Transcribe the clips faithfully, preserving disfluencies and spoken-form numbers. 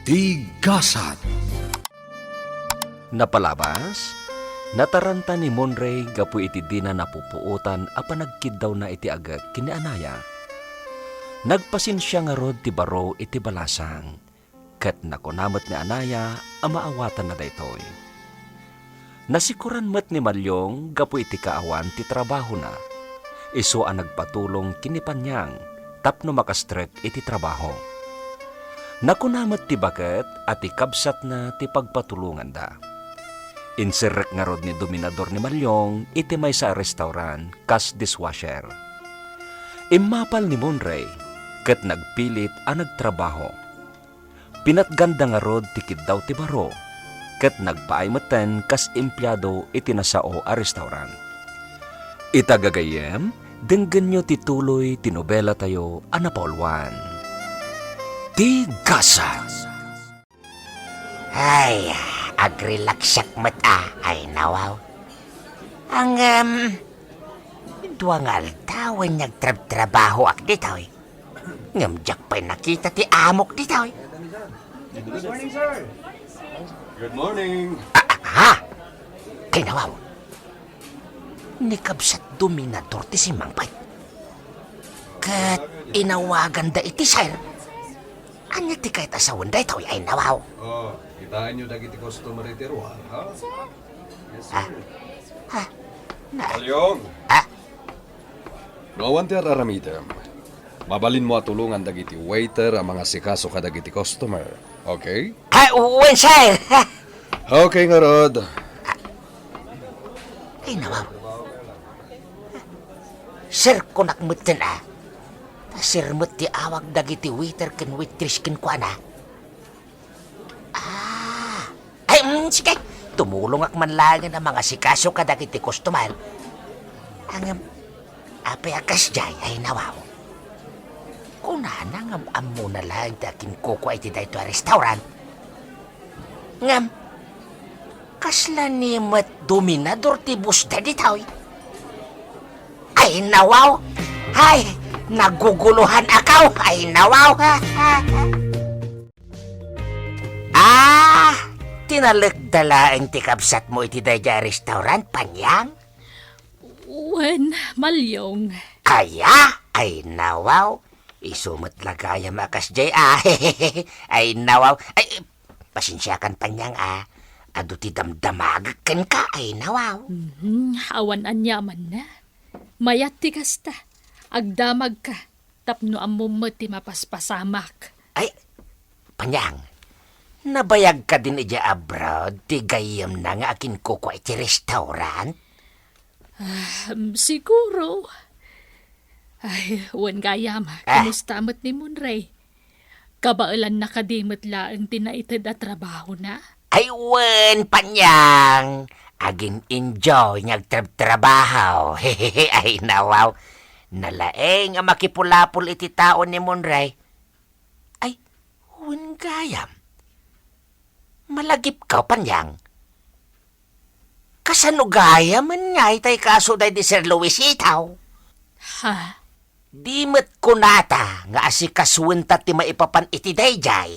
Ti gasat. Napalabas, nataranta ni Monray gapu iti dina napupuotan a panagkiddawna iti aget ken ni Anaya. Nagpasensia ngarud ti baro iti balasang, ket nakuna met ni Anaya a maawatanna daytoy. Nasikoran met ni Malyong gapu iti kaawan ti trabahona. Isu a nagpatulong ken ni Panyang tapno makastrek iti trabaho. Nakuna met ti baket a ti kabsatna ti pagpatulonganda. Inserrek ngarud ni Dominador ni Malyong iti maysa a restaurant kas dishwasher. Immapal ni Monray ket nagpilit a nagtrabaho. Pinatganda ngarud ti kiddaw ti baro, ket nagpaay metten kas empleado iti nasao a restaurant. Ita gagayyem, denggenyo ti tuloy ti nobelatayo a napauluan, Ti Gasat. Ay, agrelaksak met a, ay nawaw. Ang, em, dua nga aldawen nga agtrabtrabahoak ditoy. Ngem diak pay nakita ti amok ditoy. Good morning, sir. Good morning. Ah, ah, ha? Ay, nawaw. Ni Kabsat Dominador ti simmangpet. Ket inawaganda iti sir. Ania ti kayat a sawen daytoy, ay nawaw? Oh, kitaenyo dagiti customer iti ruar, ha? Yes, sir. Ha? Ha? Na- Alyong! Ha? No awan ti ar-aramidem, mabalinmo a tulongan dagiti waiter a mangasikaso kadagiti customer. Okay? Ah, wen, sir. Okay ngarud. Ay, nawaw. Sir, kunak metten a. Ta sir met ti awag dagiti waiter ken waitress kenkuana. Ah. Ay, mm, sige. Tumulongak man laengen a mangasikaso kadagiti customer. Ngem, apay a kasdiay, ay nawaw. Kunana ngem ammona laeng ti akinkukua iti daytoy a restaurant. Ngem, kasla ni met Dominador ti boss da ditoy? Ay, nawaw! Ay, nagugulohan akaw! Ay, nawaw! Ah, tinalekda laeng ti kabsatmo iti daydiay a restaurant, Panyang? Wen, Malyong. Aya? Ay, nawaw. Isu met la gayam a kasdiay, ah. Ay, nawaw. Ay, pasensiakan, Panyang, ah. Adu ti damdamagek kenka, ay, nawaw. Mhm, awan aniamanna. Mayat ti kasta. Agdamagka. Tapno ammom met ti mapaspasamak. Ay, Panyang, nabayag kadin idiay abroad ti gayyemna nga akinkukua iti restaurant? Ah, mm, siguro. Ay, wen gayam, ah, kumusta met ni Monray? Kabaelanna kadi met laeng ti naited a trabahona? Ay, wen, Panyang. Agin-enjoy nga agtrabtrabaho. Ay, nawaw. Nalaeng a makipulapol iti tao ni Monray. Ay, wen gayam. Malagipkaw, Panyang. Kasano gayamen nga itay kaso daydi Sir Luisito? Ha? Di met kunata nga asikasuenta ti maipapan iti daydiay.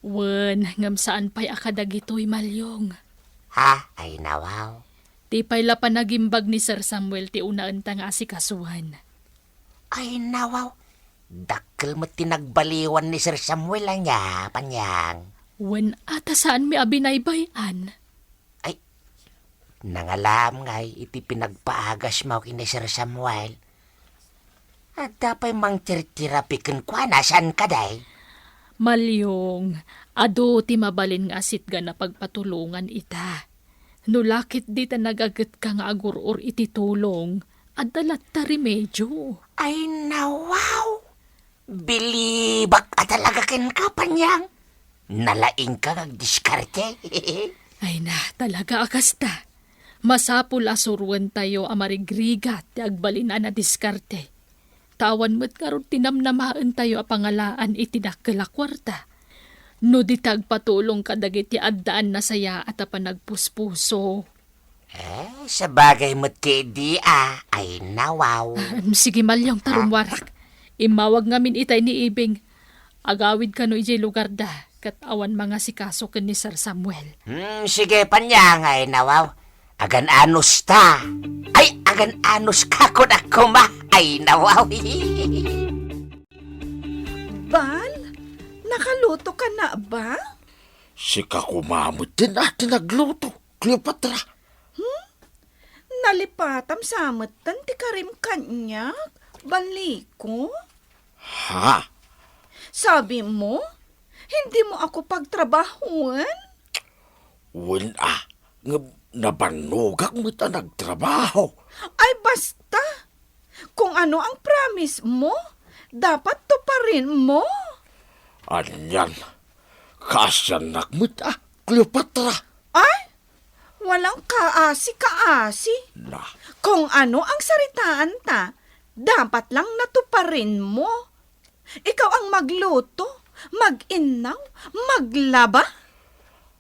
Wen, ngem saan pay a kadagitoy, Malyong. Ha? Ay, nawaw. Ti pay la panagimbag ni Sir Samuel ti unaenta nga asikasuen. Ay, nawaw. Dakkel met ti nagbaliwan ni Sir Samuel, ania, Panyang? Wen, a ta saanmi a binaybay-an. Ay, nangalaam ngay iti pinagpaagasmo ken ni Sir Samuel. Adda pay mangtirtirapi kenkuana, saan kadi? Malyong, adu ti mabalin nga asitgan a pagpatulongan ita. No la ketdi ta nagagetka nga agur-or iti tulong, adda latta remedio. Ay, nawaw! Bilibak a talaga kenka, Panyang. Nalaingka nga agdiskarte. Ay na, talaga a kasta. Masapul a suroentayo a marigrigat ti agbalin a nadiskarte. Ta awan met ngarud ti namnamaentayo a pangalaan iti dakkel a kuarta. No di ta agpatulong kadagiti addaan nasayaat a panagpuspuso. Eh, sabagay met ketdi a, ay nawaw. Ah, sige, Malyong, ta rummuarak. Immawag ngamin itay ni Ibing. Agawid kano idiay lugarda, ket awan mangasikaso ken ni Sir Samuel. Hmm, sige, paniangay, nawaw. Agan-anos ta. Ay, agan-anos ka, kunak koma. Ay, nawaw. Bal, nakaluto ka na ba? Sika koma met din a ti nagluto, Cleopatra. Hmm? Nalipatam sa metten ti karim kaniak, Baliko? Ha? Sabi mo, hindi mo ako pagtrabahoen? Wen a, ngem nabannogak met a nagtrabaho. Ay, basta! Kung ano ang promise mo, dapat tuparin mo. Anian, kaasiannak met a, Cleopatra. Ay, walang kaasi-kaasi. Na. Kung ano ang saritaan ta, dapat lang natuparin mo. Ikaw ang magluto, mag-innaw, maglaba.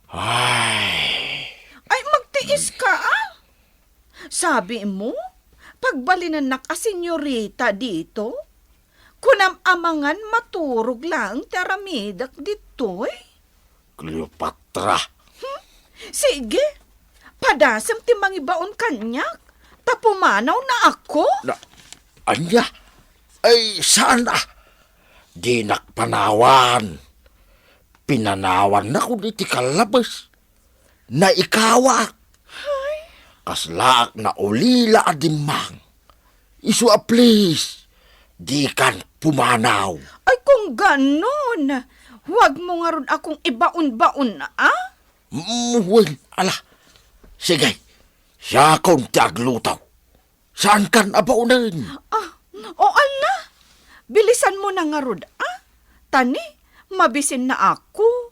Ay. Ay, magtiis ka, ah. Sabi mo, pagbalinennak a senyorita dito? Kunam amangan maturog laeng ti aramidek ditoy? Cleopatra. Hmm? Sige, padasem ti mangibaon kaniak, ta pumanaw na ako. Na, ania? Ay, saan a? Dinak panawan. Pinanawannak iti kallabes. Naikawak. Ay. Kaslaak naulila a dimmang. Isu a please, dikan pumanaw. Ay, kung ganon, huwag mo ngarud akong ibaon-baon, ah? Mm, wen, ala. Sige, siakon ti agluto. Saankan a baonen? Ah, o ala, bilisan mo na ngarud, ah? Tani, mabisin na ako.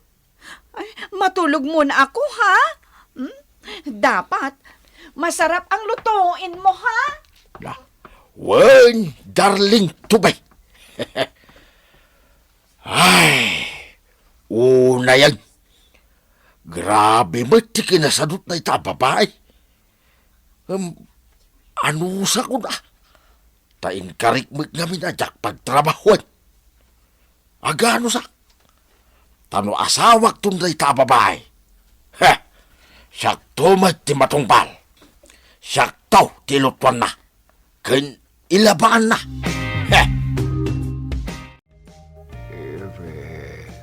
Ay, matulog muna ako, ha? Hmm? Dapat, masarap ang lutuin mo, ha? Na, wen, darling to be. Ay, unayen. Grabe met ti kinasadutna ita a babai. Em, anusakon a. Ta inkarik met ngamin a diak pagtrabahoen. Aganusak. Ta no asawakton dayta a babai, he, siakto met ti matungpal. Siakto ti ilutuanna ken ilabaanna. He. Ibing.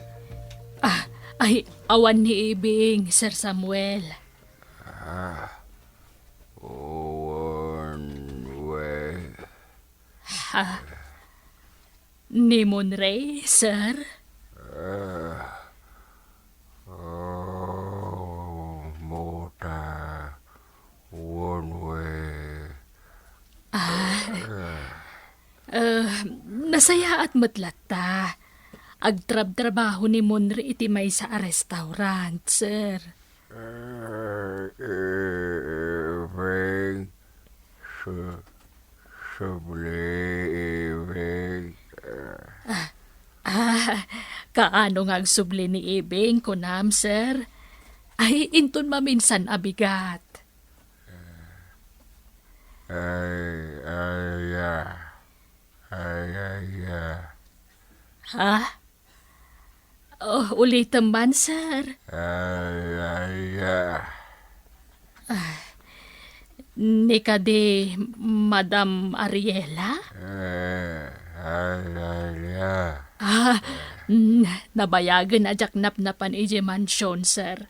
Ah, ay, awan ni Ibing, Sir Samuel. Ah, awan, we. Ha? Ni Monray, sir? Ah, oh, mota. One way. Ah, eh, nasayaat met latta. Agtrabtrabaho ni Monri iti maysa a restaurant, sir. Eh, eh, Ibing. Su-, subli, Ibing. Ah, ah, kaano nga agsubli ni Ibing, kunam, sir? Ay, inton maminsan a bigat. Ay, ay, ya. Ay, ay, ya. Ha? Oh, ulitem man, sir. Ay, ay, ya. Ah, ni kadi Madam Ariela? Eh, ay, ay, ya. Ah, mm, nabayagen a diak napnapan idiay mansion, sir.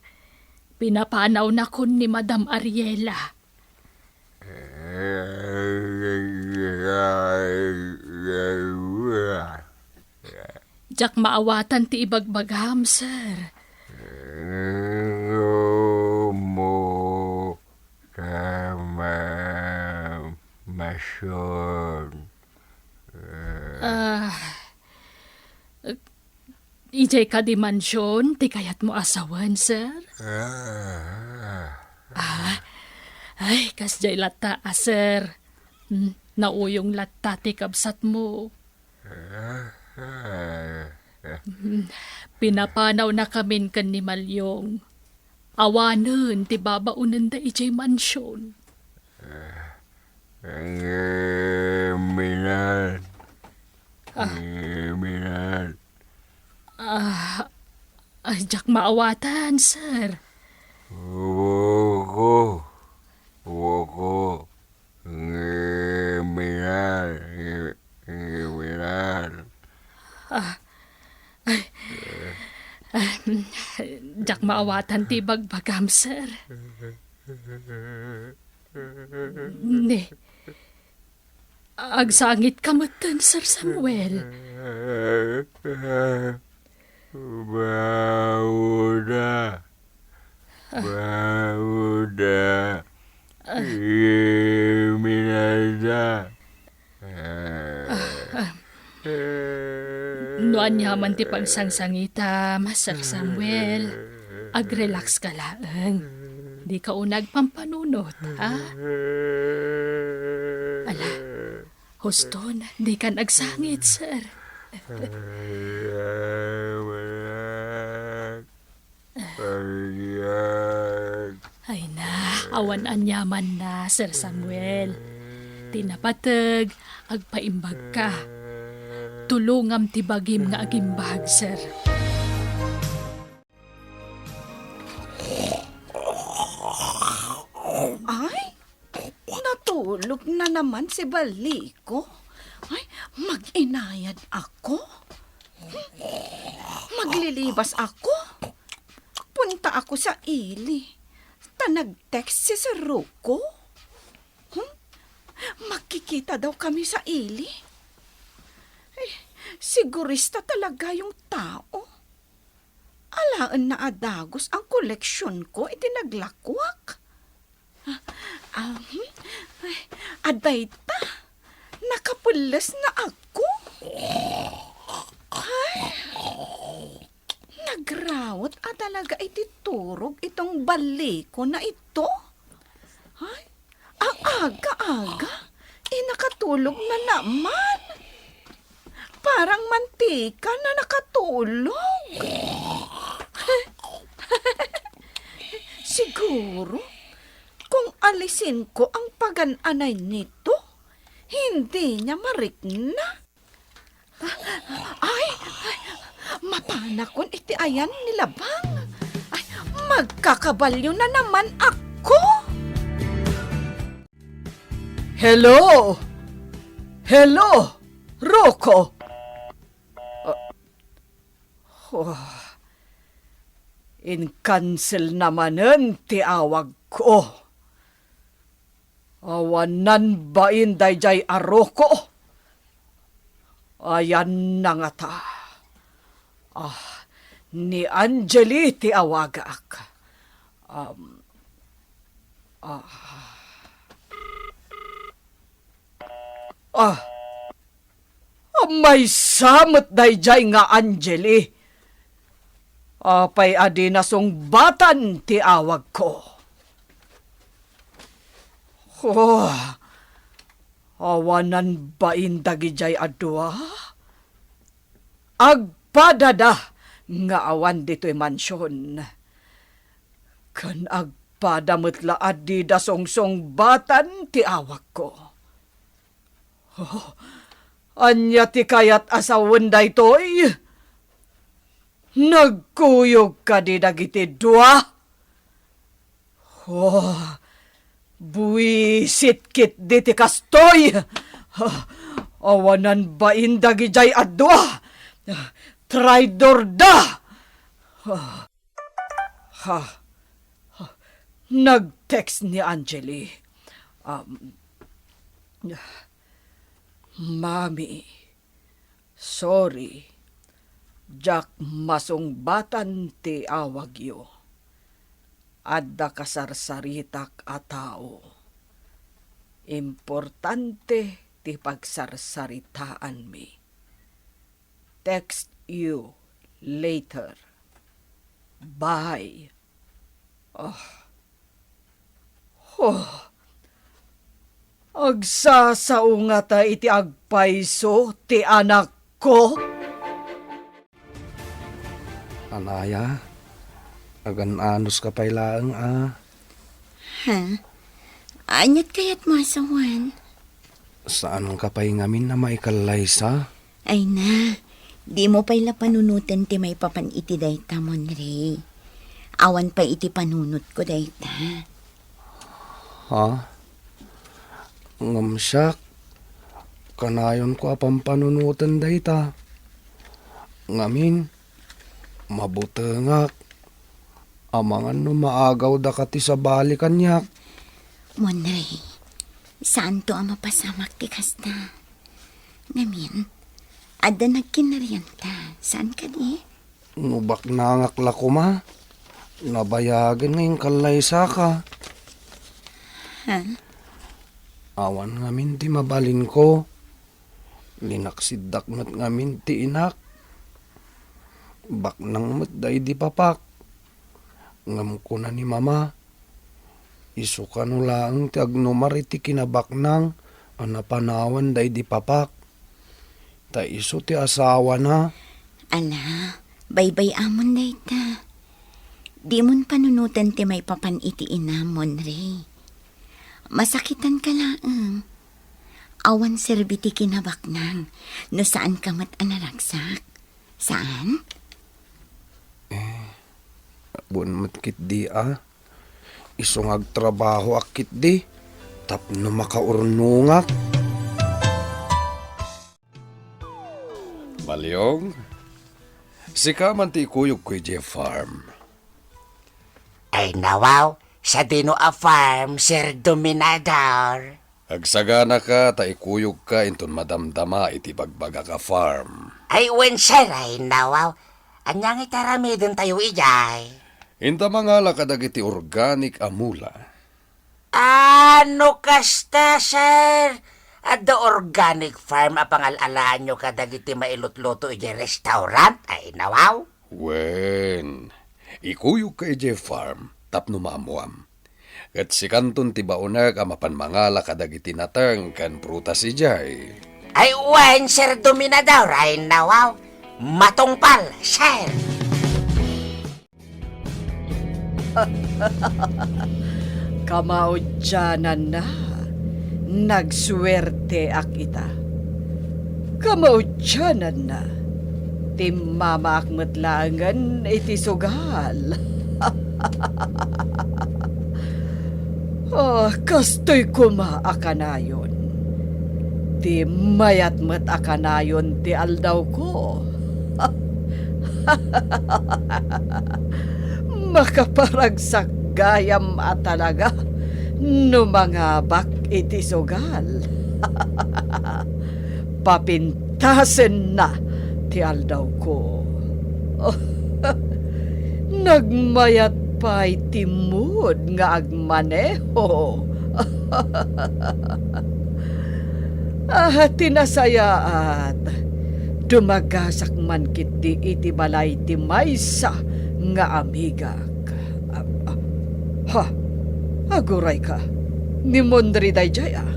Pinapanawnakon ni Madam Ariela. Diak maawatan ti ibagbagam, sir. Mo ta ma-, masion. Ah, Idiay kadi mansion ti kayatmo a sawen, sir? Ah. Ah, ay, kasdiay latta a, sir. Hmm, nauyong latta ti kabsatmo. Ah. Hmm, pinapanawnakamin ken ni Malyong. Awanen ti babaonenda idiay mansion. Kriminal. Ah. Kriminal. maawatan, sir. Woko. Woko. Kriminal. Kriminal. Ah, ay, ah, diak maawatan ti ibagbagam, sir. Ni, agsangitka metten, Sir Samuel. Bauda. Bauda. Kriminalda. No aniaman ti pagsangsangitam, Sir Samuel, agrelax ka laeng. Dika unay agpampanunot, ha? Ala, huston, dikan agsangit, sir. Ay na, awan aniamanna, Sir Samuel. Ti napateg, agpaimbagka. Tulongam ti bagim nga agimbag, sir. Ay, natulog na naman si Baliko. Ay, mag-inayad ako. Maglilibas ako. Punta ako sa ili. Ta nag-text si Sir Rocco. Hmm? Magkikita daw kami sa ili. Eh, sigurista talaga yung tao. Alaen na a dagus ang koleksyon ko iti naglakuak. Ah, hmm? Ay, adda ita. Nakapelles na ako. Ay, nagrawot a talaga iti turog itong Baliko na ito. Ay, ang aga-aga, eh, nakatulog na naman. Parang mantika na nakatulog. Siguro, kung alisin ko ang pagan-anay nito, hindi niya marikna. Ay, ay, mapanakon iti ayan ni Labang. Ay, magkakabalyo na naman ako. Hello! Hello, Rocco! Ah, oh, in-cancel na manen ti awag ko. Awanan bain daydiay a Rocco. Ayanna ngata. Ah, ni Angeli ti awagak. Um, ah. Ah. Maysa met daydiay nga Angeli. Apay a di nasungbatan ti awagko? Oh, awanan bain dagidiay a dua? Agpadada nga awan ditoy mansion. Ken agpada met la a dida sungsungbatan ti awagko. Oh, ania ti kayat a sawen daytoy? Nagkuyog kadi dagiti dua? Oh, buisit ketdi ti kastoy! Ah, awanan bain dagidiay a dua! Traidorda! Ah, ha, ha, nag-text ni Angeli. Um, Mami, sorry, diak masungbatan ti awagyo. Adda kasarsaritak a tao. Importante ti pagsarsaritaanmi. Text you later. Bye. Ah. Oh. Agsasao ngata iti agpayso ti anakko? Anaya, agan-anos ka pay laeng a. Ha? Aniat kayat masawan? Saan ka pay ngamin a maikallaysa? Ay na, Dimo pay la panunoten ti maipapan iti dayta, Monre. Awan pay iti panunotko dayta. Ha? Ngem siak, kanayonko a pampanunoten dayta. Ngamin, mabutengak. Amangan no maagawdaka ti sabali kaniak. Monre, saanto a mapasamak ti kasta. Ngamin, adda nagkinnarianta, saan kadi? No baknangak la koma, nabayagen nga inkallaysaka. Ha? Awan ngamin ti mabalinko. Linaksiddak met ngamin ti inak. Baknang met daydi papak. Ngem kuna ni Mama, isu kano laeng ti agnumar iti kinabaknang a napanawan daydi papak. Ta isu ti asawana. Ala, baybay-amon dayta. Dimon panunoten ti maipapan iti inam, Monre. Masakitanka laeng. Awan serbi ti kinabaknang no saanka met a naragsak. Saan? Awan met ketdi a. Isu nga agtrabahoak ketdi tapno makaurnongak. Malyong, sika man ti ikuyogko idiay farm. Ay, nawaw, sadino a farm, Sir Dominador? Agsaganaka ta ikuyogka inton madamdama iti bagbagak a farm. Ay, wen, sir, ay, nawaw. Ania nga itaramidentayo idiay? Inta mangala kadagiti organic a mula. Ano kasta, sir? Adda organic farm a pangal-alaanyo kadagiti mailutluto idiay restaurant? Ay, nawaw. Wen, ikuyogka idiay farm tapno maammoam. Ket sikanton ti baonek a mapan mangala kadagiti nateng ken prutas idiay. Ay, wen, Sir Dominador, ay, nawaw. Matungpal, sir. Kamaudiananna, nagsuerteak ita. Kamaudiananna, timmamaak met laengen iti sugal. Ah, kastoy koma a kanayon. Ti mayat met a kanayon ti aldawko. Makaparagsak gayam a talaga no mangabak iti sugal. Papintasenna ti aldawko. Nagmayat pay ti mood nga agmaneho. Ah, ti nasayaat, dumagasak man ketdi iti balay ti maysa nga amigak. Ah, ah, ha? Agurayka, ni Monre daydiay, a.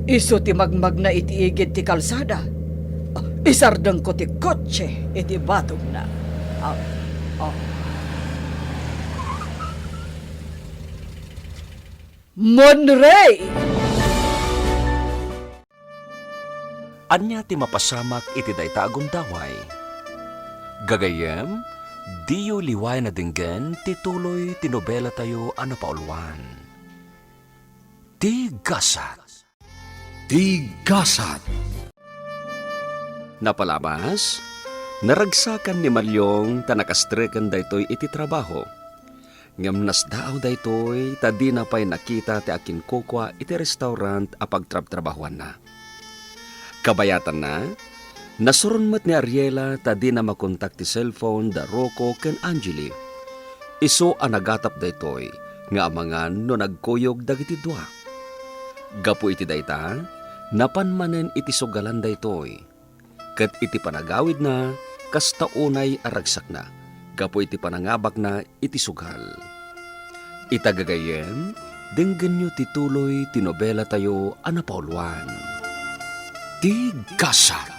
Isu ti magmagna iti igid ti kalsada. Ah, isardengko ti kotse iti batogna. Ah, ah. Monre! Ania ti mapasamak iti dayta a gundaway? Gagayyem, diyo liwayan a denggen ti tuloy ti nobelatayo a napauluan, Ti Gasat. Ti Gasat. Napalabas, naragsakan ni Malyong ta nakastreken daytoy iti trabaho. Ngem nasdaaw daytoy ta dina pay nakita ti akinkukua iti restaurant a pagtrabtrabahoanna. Kabayatanna, nasuron met ni Ariela ta dina makontak ti cellphone da Rocco ken Angeli. Isu a nagatap daytoy nga amangan no nagkuyog dagiti dua. Gapu iti dayta, napan manen iti sugalan daytoy. Ket iti panagawidna, kasta unay a ragsakna gapu iti panangabakna iti sugal. Ita gagayyem, denggenyo ti tuloy ti nobelatayo a napauluan, Ti Gasat.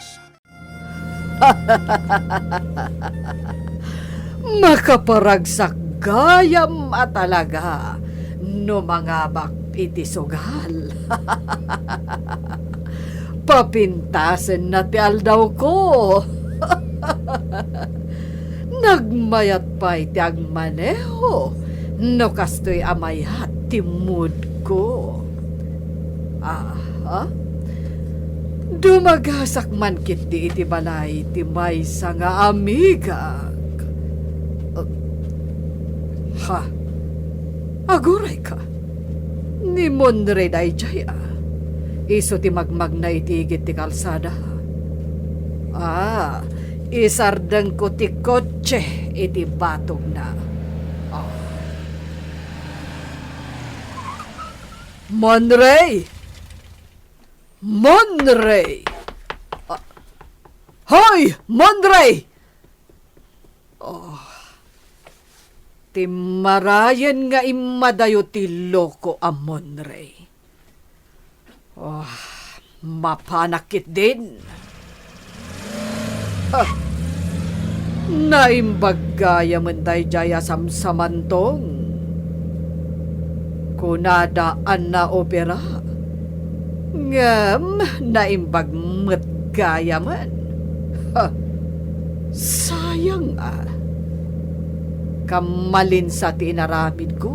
Makaparagsak gayam a talaga no mangabak iti sugal. Papintasenna ti aldawko. Nagmayat pay ti agmaneho no kastoy a mayat ti moodko. Aha. Dumagasak man ketdi iti balay ti maysa nga amigak. Ha? Agurayka. Ni Monre daydiay, a. Isu ti magmagna iti igid ti kalsada. Ah, isardengko ti kotse iti batogna. Ah. Monre! Monre! Ah. Hoy, Monre! Oh, ti marayen nga immadayo ti loko a Monre. Oh, mapanak ketdin. Ah, naimbag gayamen daydiay a samsamantong. Kunada a naopera, ngem naimbag met gayamen. Ha, sayang a. Kammalinsa ti inaramidko.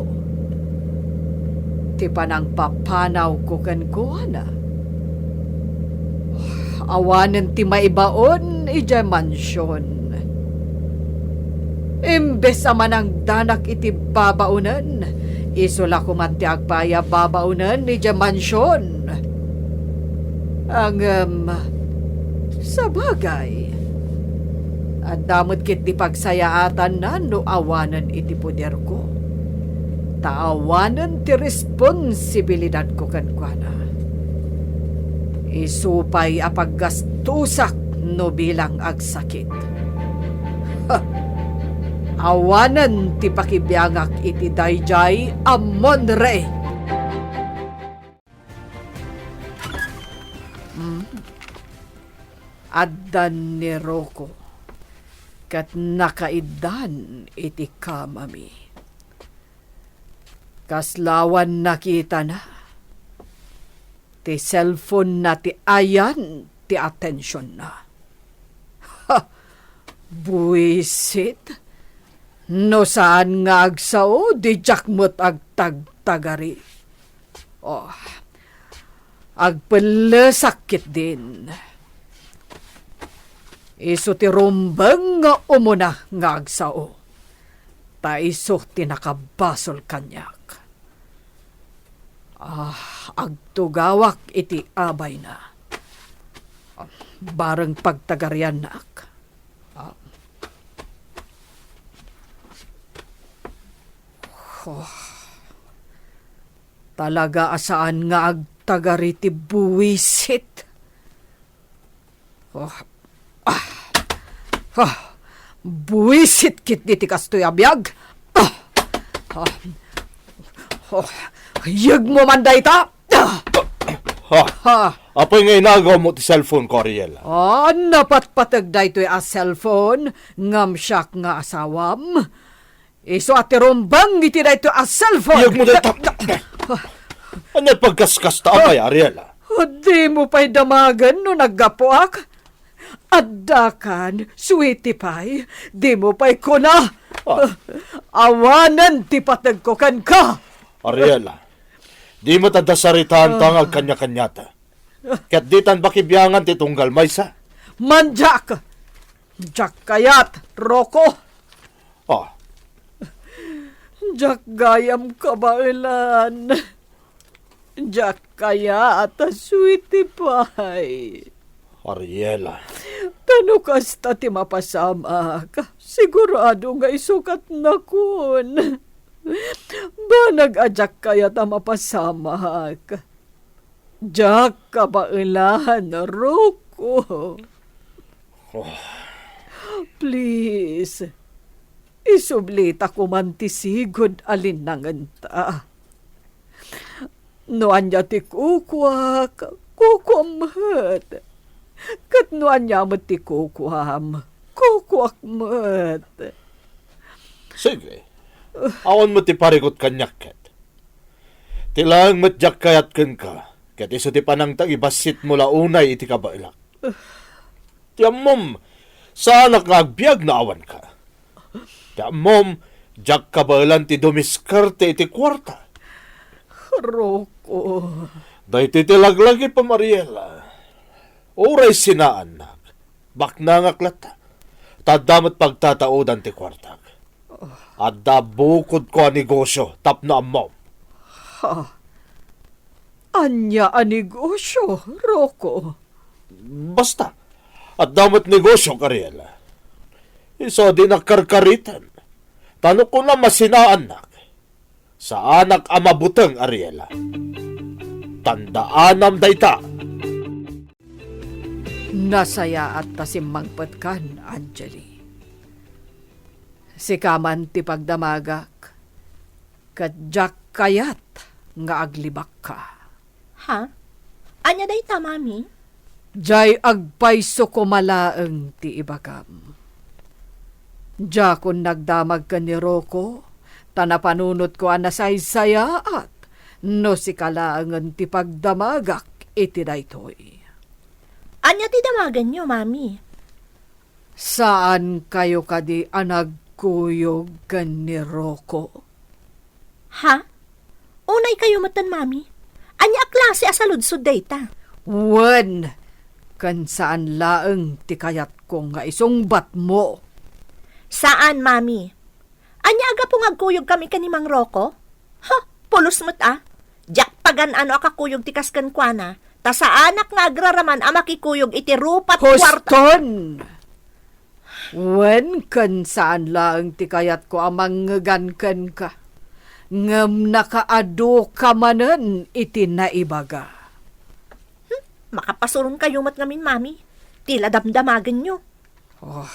Ti panangpapanawko kenkuana. Awanen ti maibaon idiay mansion. Imbes a manangdanak iti babaonen, isu la koman ti agpay a babaonen idiay mansion. Ngem, sabagay, adda met ketdi pagsayaatanna no awanen iti poderko. Ta awanen ti responsibilidadko kenkuana. Isu pay a paggastusak no bilang agsakit. Ha! Awanen ti pakibiangak iti daydiay a Monre! Mm. Addan ni Rocco ket nakaiddan iti kamami. Kasla awan nakitana, ti cellphone-na ti ayan ti atensionna. Ha! Buisit! No saan nga agsao, diak met agtagtagari. Oh, agpellesak ketdin. Isu ti rumbeng nga umuna nga agsao. Ta isu ti nakabasol kaniak. Ah, agtugawak iti abayna. Bareng pagtagariannak. Ah. Oh. Talaga a saan nga agtagari ti buwisit. Oh. Ah. Ah. Buwisit ketdi ti kastoy a biag. Ah. Ah. Oh. Yegmo man dayta. Ah. Ha? Ha? Apay nga inagawmo ti cellphone ko, Ariel? Ah, napatpateg daytoy a cellphone, ngem siak nga asawam. Isu a ti rumbeng iti daytoy a cellphone. Iyegmo dayta. Ania pagkaskasta, apay, Ariel? Dimo pay damagen no naggapuak? Addakan, sweetie pie, dimo pay kuna. Ah. Awanen ti pategko kenka. Ariel, di met adda saritaanta nga agkaniakaniata. Ket ditan pakibiangan ti tunggal maysa. Mandiak! Diak kayat, Rocco. Ah. Diak gayam kabaelan. Diak kayat, sweetie pie. Ariela. Ta no kasta ti mapasamak, sigurado nga isukat nakon. Banag a diak kayat a mapasamak. Diak kabaelan, Rocco. Oh. Please, isublita koman ti sigud a linnangenta. No ania ti kukuak, kukuam met. Ket no ania met ti kukuam, kukuak met. Sige. Awan met ti parikut kaniak ket. Ti laeng met diak kayat kenka, ket isu ti panangta ibassitmo la unay iti kabaelak. Ti ammom, Saanak nga agbiag no awanka. Ti ammom, diak kabaelan ti dumiskarte iti kuarta. Roko. Daytoy ti laglagipem, Ariela. Uray sinaannak, baknangak latta. Ta adda met pagtataodan ti kuartak. Adda bukodko a negosio tapno ammom. Ha? Ania a negosio, Roko? Basta, adda met negosio, Ariela. Isu a dinak karkariten. Ta no kunam a sinaannak, saanak a mabuteng, Ariela. Tandaanam dayta. Nasayaat ta simmangpetkan, Angeli. Sika man ti pagdamagak, ket diak kayat nga aglibakka. Ha? Ania dayta, Mami? Diay agpayso koma laeng ti ibagam. Diakon nagdamag ken ni Rocco, ta napanunotko a nasaysayaat no sika laengen ti pagdamagak iti daytoy. Ania ti damagenyo, Mami? Saankayo kadi a nagkuyog ken ni Rocco? Ha? Unaykayo metten, Mami. Ania a klase a saludsod dayta? Wen, ken saan laeng ti kayatko nga isungbatmo. Saan, Mami. Ania a gapu nga agkuyogkami ken ni Mang Rocco? Ha, pulos met a. Diak pagan-ano a kakuyog ti kas kenkuana, ta saanak nga agraraman a makikuyog iti rupa't kuarta. Huston! Wen, ken saan laeng ti kayatko a mangngegan kenka. Ngem nakaaduka manen iti naibaga. Hmm, makapasuronkayo met ngamin, Mami. Ti la damdamagenyo. Oh.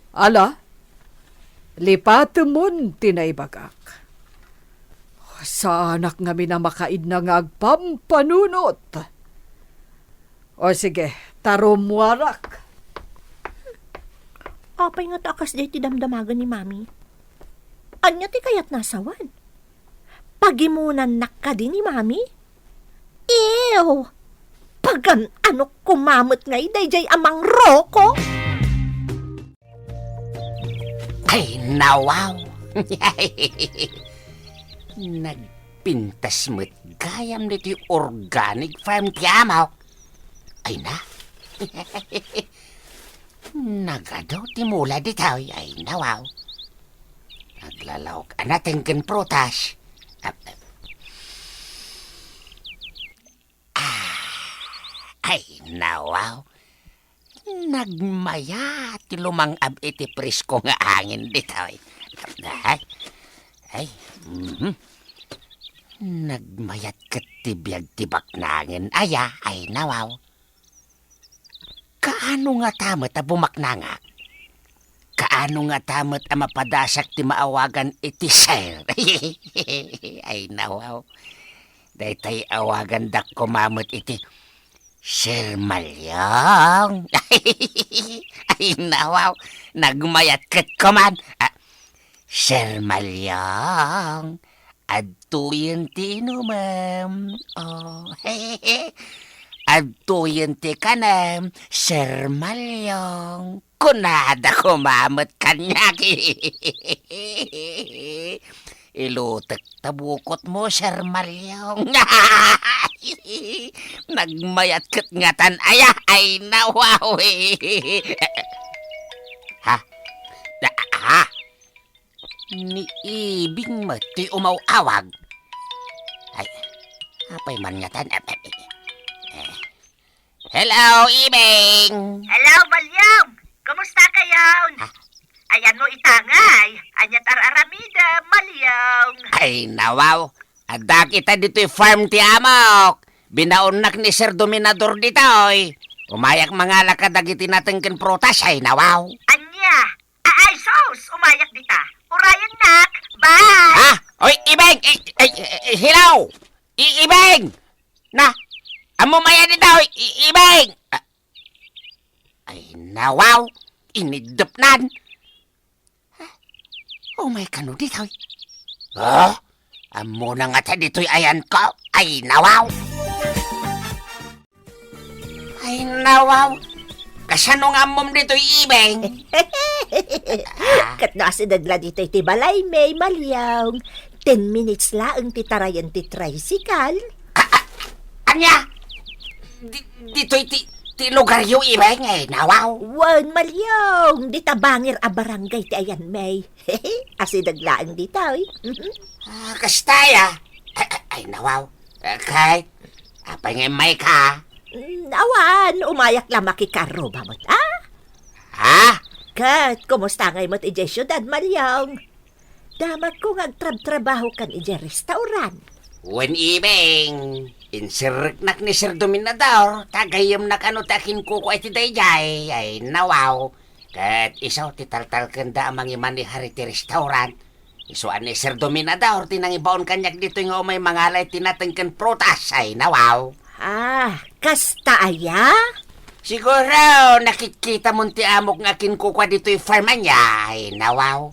Ala, lipatemon ti naibagak. Saanak ngamin a makaidna nga agpampanunot. O sige, ta rummuarak. Apay ngata a kasdiay ti damdamagen ni Mami? Ania ti kayatna a sawen? Pagimonannak kadi ni Mami? Ew! Pagan-anok koma met ngay daydiay a Mang Rocco? Ay, nawaw! Nagpintas met gayam ditoy organic farm ti amok. Ay na. Nagadu ti mula ditoy. Ay, nawaw. Naglalaok a natengken prutas. Ah, ay, nawaw. Nagmayat ti lumang-ab iti presko nga angin ditoy. Ay, ay, mhm. Nagmayat ket ti biag ti baknangen aya, ay nawaw. Kaano ngata met a bumaknangak? Kaano ngata met a mapadasak ti maawagan iti sir? Ay nawaw. Daytay awagandak koma met iti Sir Malyong. Ay nawaw. Nagmayat ket koman. Ah, Sir Malyong. Adtoyen ti inumem. Oh. Adtoyen ti kanem, Sir Malyong. Kunada koma met kaniak. Ilutek ta bukotmo, Sir Malyong. Nagmayat ket ngatan aya, ay nawaw. Ha? Ha? Ni Ibing met ti umaw-awag. Ay, apay man ngatan? Eh, eh, eh. Hello, Ibing! Hello, Malyong! Kumusta kayon? Ha? Ayanmo itangay, ania't ar-aramidem, Malyong? Ay, nawaw! Addak ita ditoy farm ti amok. Binaonnak ni Sir Dominador ditoy. Umayak mangala kadagiti nateng ken prutas, ay, nawaw! Ania? Ay, sus! Umayak dita. Urayennak! Bye! Ha? Oy, Ibeng! I, i, i, i, hello! I, Ibeng! Na, ammom aya dita, oy, I, Ibeng! Ah, ay, nawaw! Iniddepnan! Umay kano ditoy? Ah? Ammona ngata ditoy ayanko? Ay, nawaw! Ay, nawaw! Kasano nga ammom ditoy, Ibeng? Ah. Ket no asideg la ditoy ti balay, May, Maliong. Ten minutes laeng ti tarayen ti tricycle. Ah, ah, ania? Di, ditoy ti, ti lugaryo, Ibeng, ay nawaw. Wen, Maliong, dita bangir a barangay ti ayan, May. Asideg laeng ditoy. Ah, kasta aya. Ay, ay, ay, nawaw. Okay. Apay nga immayka? Mm, awan, umayak la makikarruba met, ah? Ha? Ket, kumusta ngay met idiay siudad, Maliong? Damagko nga agtrabtrabaho kan idiay restaurant. Wen, Ibeng, inserreknak ni Sir Dominador, ta gayyemnak no ti akinkukua iti daydiay, ay nawaw. Ket isu ti taltalkenda a mangimanehar iti restaurant. Isu a ni Sir Dominador ti nangibaon kaniak ditoy nga umay mangala iti nateng ken prutas, ay nawaw. Ah, kasta aya? Siguro, nakitkitamon ti amok nga akinkukua ditoy farm ania, ay nawaw.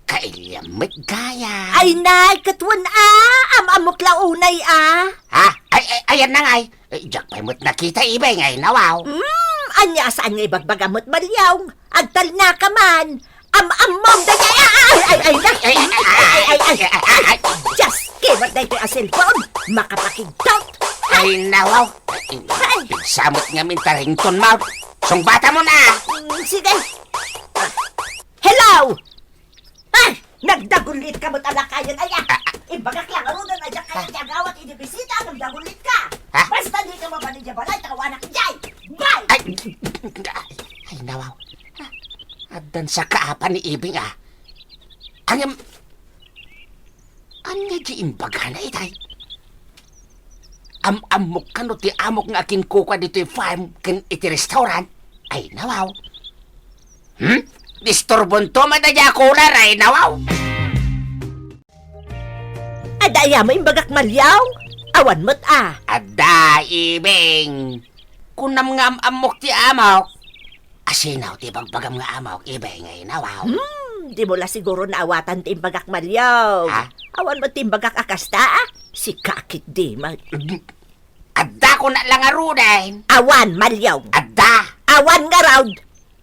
Kailiam met gayam. Ay, nay, ket wen a, am-ammok la unay a. Ha? Ay, ay, ayan na ngay. Eh, diak pay met nakita, Ibeng, ay nawaw. Hmm, ania saan nga ibagbagam met, Maliong? Agtalnaka man. Am-ammom daydiay, ay, ay, ay, ay, ay, ay, ay, ay, ay, ay, ay, ay, ay. Just kimat daytoy a cellphone. Makapakigtot. Ay, nawaw. Ay, ay. Pigsamot nga minta ringtone mo. Sungbatam na. Mm, sige. Ah, hello! Ah, nagdagulit ka met a lakayen, aya. Ah, ah. Imbagak la ngaruden a diak kayat ti agawat idi bisita ngem dagulit ka. Ha? Basta dika mabalin idiay balay, ta awanak idiay. Bye! Ay, ay, nawaw. Ah, addan sa kaapan ni Ibeng, ah. Ngem, ania ti imbagana itay? Am-ammok kano ti amok nga akinkukua ditoy farm ken iti restaurant? Ay, nawaw. Hmm? Disturbonto met daydiay a kular, ay nawaw. Adda aya mo imbagak, Maliong? Awan met a. Adda, Ibeng. Kunam nga am-ammok ti amok. Asino ti ibagbagam nga amok, Ibeng, ay nawaw? Hmm, dimo la siguro naawatan ti imbagak, Maliong. Ha? Awan met ti imbagak a kasta, ah? Sika ketdi met. Adda ko na la ngaruden. Awan, Maliong. Adda. Awan ngarud.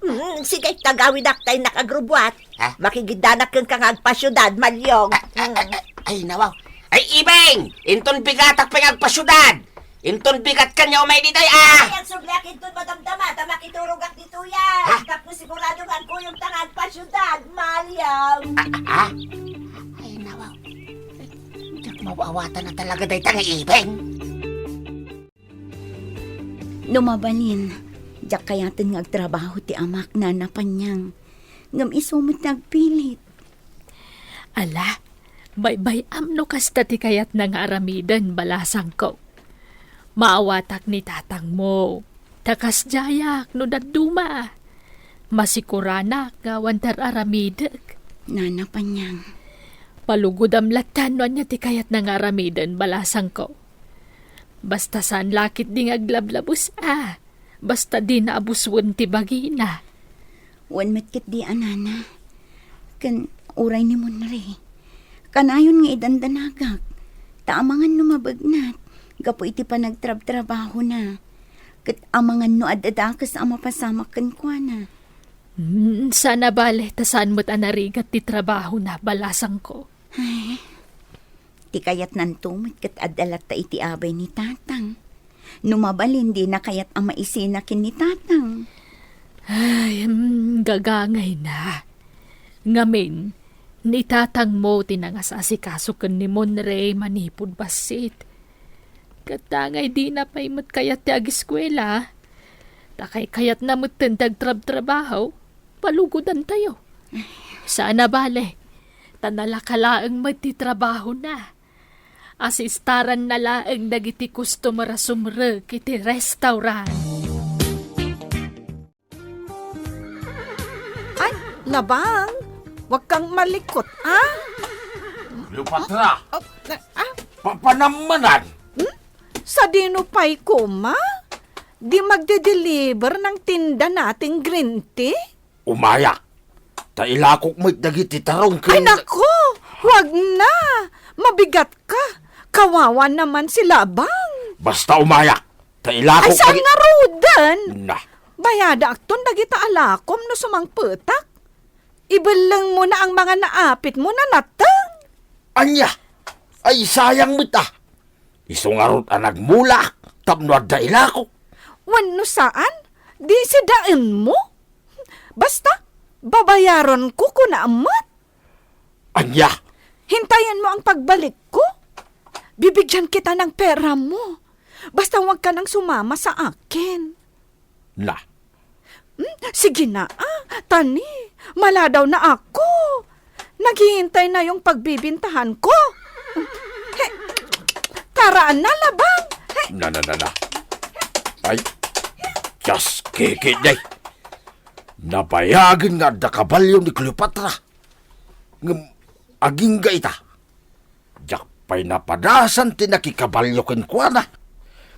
Hmm, sige, tagawidak ta innak agrubbuat. Ha? Makigiddanak kenka nga agpasiudad, Maliong. Ah, ah, ah, ah, ay, nawaw. Ay, Ibeng! Inton bigatak pay nga agpasiudad! Inton bigat kaniak umay ditoy, ah! Ay, agsubliak inton madamdama, ta makiturogak ditoy, ah! Ha? Tapno sigurado nga agkuyogta nga agpasiudad, Maliong. Ah, ah, ah? Ay, nawaw. Diak maawatan a talaga dayta nga Ibeng. No mabalin, diak kayaten nga agtrabaho ti amak, Nana Panyang. Ngem isu met ti agpilit. Ala, baybay-am no kasta ti kayatna nga aramiden, balasangko. Maawatak ni tatangmo. Ta kasdiayak no dadduma. Masikuranak nga awan ti ar-aramidek. Nana Panyang. Palugodam latta no ania ti kayatna nga aramiden, balasangko. Basta saan la ketdi nga aglablabes a, basta dina abusuen ti bagina. Wen met ketdi a, Nana. Ken uray ni Monre. Kanayon nga idandanagak, ta amangan no mabegnat gapu iti panagtrabtrabahona. Ket amangan no adda dakes a mapasamak kenkuana. Hmm, saan a bale, ta saan met a narigat ti trabahona, balasangko. Ay, ti kayatnanto met ket adda latta iti abay ni Tatang. No mabalin, dina kayat a maisina ken ni Tatang. Ay, hmm, gagangayna. Ngamin, ni tatangmo ti nangasasikaso ken ni Monre manipud bassit. Ket ta ngay dina pay met kayat ti agiskuela, ta kaykayatna metten ti agtrabtrabaho, palugodantayo. Saan a bale, ta nalaka laeng met ti trabahona. Asistaranna laeng dagiti customer a sumrek iti restaurant. Ay, Labang, huwag kang malikot, ah? Cleopatra! Oh, na-, ah? Papanammanan! Hmm? Sadino pay koma? Di magde-deliver ng tinda nating green tea? Umayak! Ta ilakok met dagiti tarong ken Ay, naku! Huwag na! Mabigat ka! Kawawa naman si Labang! Basta umayak! Ta ilakok Ay, saan dagi- ngaruden? Na. Bayadaakton dagita alakom no sumangpetak. Ibellengmona ang mga naapitmo, nateng. Ania? Ay, sayang met a. Isu ngarud a nagmulaak tapno adda ilako. Wenno saan, di sidaenmo. Basta, babayaranko, kuna met. Ania? Hintayenmo ang pagbalikko. Bibigyan kita ng pera mo. Basta huwag ka nang sumama sa akin. Na. Hmm? Sige na, ah. Tani, maladaw na ako. Naghihintay na yung pagbibintahan ko. He, tara na, labang. He. Na, na, na, na. Ay, just kikit, day. Nabayagen nga adda kabalio ni Cleopatra. Ngem agingga ita. Diak pay napadasan ti nakikabalio kenkuana.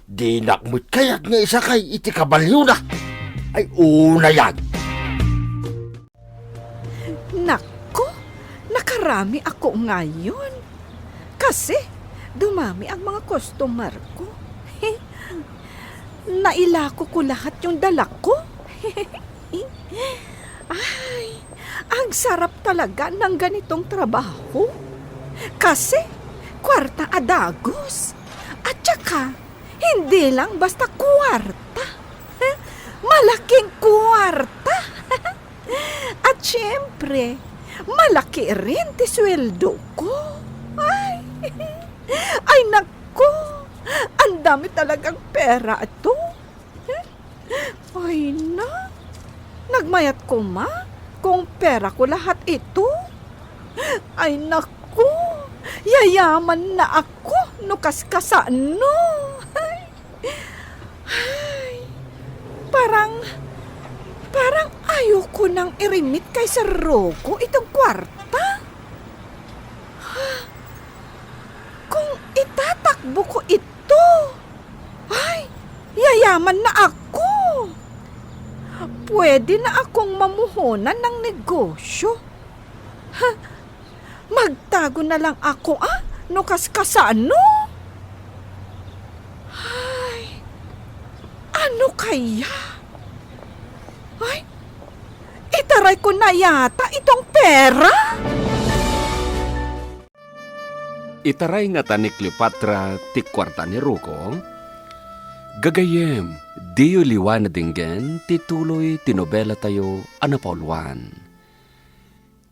Dinak met kayat nga isakay iti kabaliona. Ay, unayan. Nakko, nakarami ako ngayon. Kasi, dumami ang mga customer ko. Nailako ko lahat yung dala ko. Ay, ang sarap talaga ng ganitong trabaho. Kasi, kwarta a dagos. At saka, hindi lang basta kwarta. Malaking kwarta. At siyempre, malaki rin ti sweldo ko. Ay, ay naku, ang dami talagang pera ito. Ay na, nagmayat ko ma kung pera ko lahat ito. Ay naku, yayaman na ako no kaskasano. Ay, parang, parang ayoko nang irimit kay Sir Rocco itong kwarta. Kung itatakbo ko ito, ay, yayaman na ako. Pwede na akong mamuhunan ng negosyo. Ha, magtago na lang ako, ah, no kaskasano? Ay, ano kaya? Ay, itaray ko na yata itong pera? Itaray ngata ni Cleopatra ti kuarta ni Rocco? Gagayyem, diyo liwan a denggen ti tuloy ti nobela tayo a napauluan.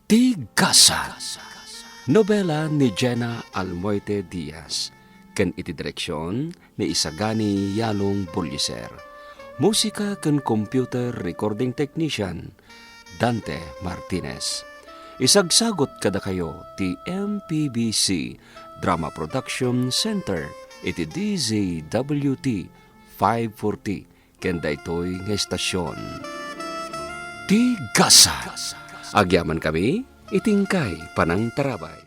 Ti Gasa. Nobela ni Jenna Almoite Diaz, ken iti direksion ni Isagani Yalong Buliser. Musika ken computer recording technician, Dante Martinez. Isagsagut kadakayo ti M P B C Drama Production Center iti D Z W T five forty ken daytoy nga estasion. Ti Gasa. Agyamankami iti inkay panangtarabay.